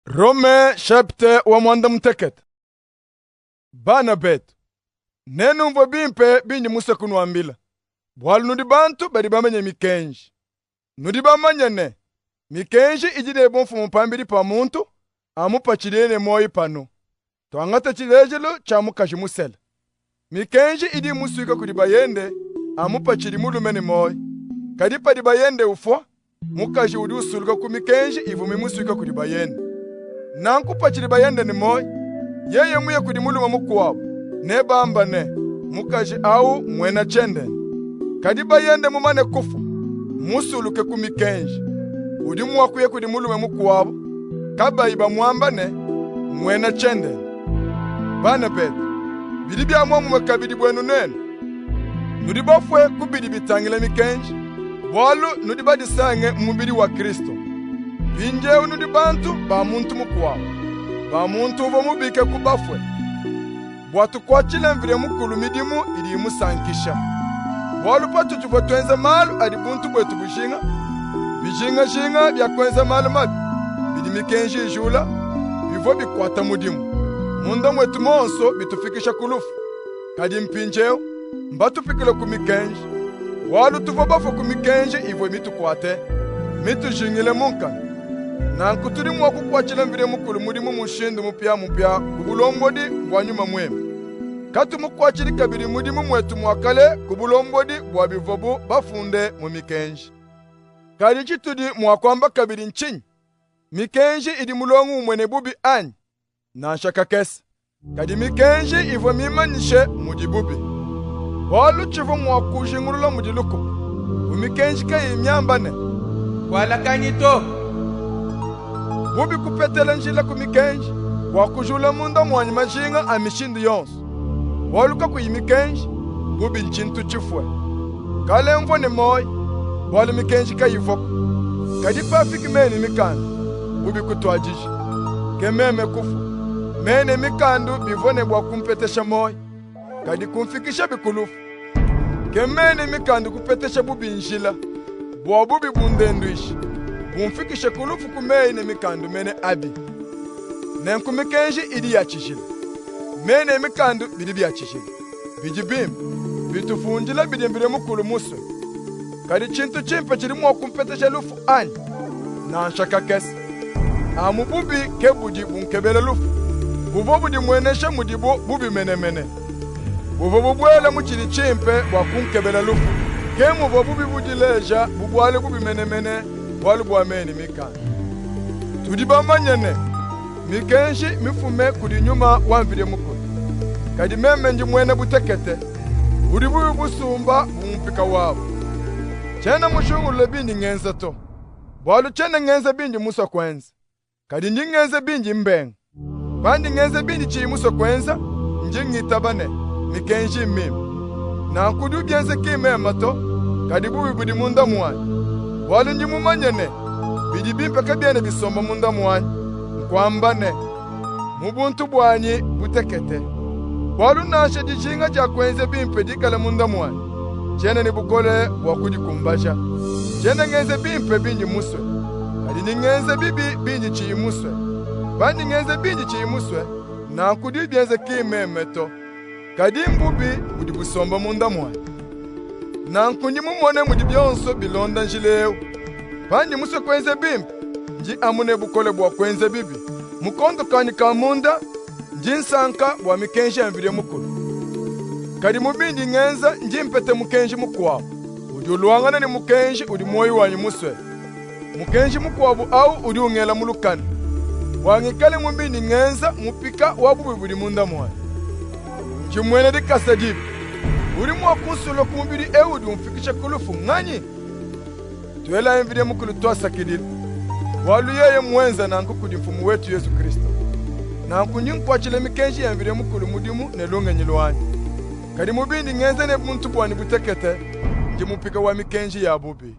Rome chapitre wa muanda mutekete. Bana betu, nenumvue bimpe bindi musue kunuambila, bualu nudi bantu badi bamanye mikenji. Nudi bamanye ne, mikenji idi ne bumfumu pambidi pa muntu amu patshidiye ne muoyo panu. Tuangate tshilejilu tshia mukaji musela. Mikenji idi imusuika kudi bayende amu patshidi mulume ne muoyo. Kadi padi bayende ufua, mukaji udi usuluka ku mikenji ivua mimusuike kudi bayende. Nanku patshidi bayende ne muoyo, yeye muye kudi mulume mukuabu, nebambe ne, mukaji awu mmuena tshiendenda. Kadi bayende mumane kufua, mmusuluke ku mikenji. Udi mua kuya kudi mulume mukuabu, kabayi bamuamba ne, mmuena tshiendenda. Bana betu, bidi bia muomumue kabidi buenu nuenu. Nudi bafue ku bidi bitangila mikenji, bualu nudi badisange mu mubidi wa Kristo. Mpindieu nudi bantu ba muntu mukuabu, ba muntu uvua mubike ku bafue, bua tukuatshile Mvidi Mukulu midimu idi imusankisha. Bualu patutshivua tuenza malu adi buntu buetu bujinga, bijingajinga bia kuenza malu mabi bidi mikenji ijula bivua bikuata mudimu munda muetu muonso bitufikisha ku lufu. Kadi mpindieu mbatupikule ku mikenji, bualu tuvua bafue ku mikenji ivua mitukuate, mitujingile mu nkanu. Nanku tudi mua kukuatshila Mvidi Mukulu mudimu mushindu mupiamupia ku bulombodi bua Nyuma Muimpe. Katumukuatshidi kabidi mudimu muetu mua kale ku bulombodi bua bivuabu bafunde mu mikenji. Kadi tshitudi mua kuamba kabidi ntshinyi? Mikenji idi mulongo umue ne bubi anyi? Nansha kakese. Kadi mikenji ivua mimanyishe mudi bubi. Bualu tshivua mua kujingulula mudi lukuka, bu mikenji kayiyi miamba ne, Kualakanyi to. Bubi kupetela njila ku mikenji bua kujula munda muanyi majinga a mishindu yonso. Bualu kakuyi mikenji, bubi ntshintu tshifue. Kale mvua ne muoyo, bualu mikenji kayivuaku. Kadi pafiki meyi ne mikanda, bubi kutuadija. Ke meme kufua. Meyi ne mikandu bivua ne bua kumpetesha muoyo, kadi kumfikishabi ku lufu. Ke meyi ne mikandu kupetesha bubi njila, bua bubi bundenduishe, bumfikishe ku lufu ku meyi ne mikandu mene abi. Nenku mikenji idi ya tshijila, meyi ne mikandu bidi bia tshijila, bidi bimpe, bitufundila bidi Mvidi Mukulu musue. Kadi tshintu tshimpe tshidi mua kumpetesha lufu anyi? Nansha kakese! Amu bubi ke budi bunkebela lufu, buvua budimuenesha mudibu bubi menemene. Buvua bubuele mu tshidi tshimpe bua kunkebela lufu. Ke muvua bubi budileja bu bualu bubi menemene bualu bua meyi ne mikanda. Tudi bamanye ne, mikenji mmifume kudi Nyuma wa Mvidi Mukulu. Kadi meme ndi muena butekete, udi bubi busumba bu mupika wabu. Tshiena mujingulule bindi ngenza to, bualu tshiena ngenza bindi musue kuenza, kadi ndi ngenza bindi mbenga. Pandi ngenza bindi tshiyi musue kuenza, ndi ngitaba ne, mikenji mmimpe. Nanku udi ubienza ki mmeme to, kadi bubi budi munda muanyi. Bualu ndi mumanye ne, bidi bimpe kabiena bisomba munda muanyi, nkuamba ne, mu buntu buanyi butekete. Bualu nansha dijinga dia kuenza bimpe dikale munda muanyi, tshiena ne bukole bua kudikumbaja. Tshiena ngenza bimpe bindi musue, kadi ndi ngenza bibi bindi tshiyi musue. Pandi ngenza bindi tshiyi musue, nanku ndi bienza ki mmeme to, kadi mbubi budi busomba munda muanyi. Nanku ndi mumone mudi bionso bilonda njila eu. Pandi musue kuenza bimpe, ndi amu ne bukole bua kuenza bibi. Mu kondo kanyi ka munda ndi nsanka bua mikenji ya Mvidi Mukulu. Kadi mu bindi ngenza ndi mpeta mukenji mukuabu, udi uluangana ne mukenji udi muoyi wanyi musue. Mukenji mukuabu awu udi ungela mu lukanu, bua ngikale mu bindi ngenza mupika wa bubi budi munda muanyi. Ndi muena dikasa dibi. Udi mua kunsula ku mubidi ewu udi umfikisha ku lufu nnganyi? Tuelayi Mvidi Mukulu tuasakidila, bualu yeye mmuenze nanku kudi Mfumu wetu Yezu Kristu. Nanku ndi nkuatshila mikenji ya Mvidi Mukulu mudimu ne lungenyi luanyi. Kadi mu bindi ngenza ne buntu buanyi butekete, ndi mupika wa mikenji ya bubi.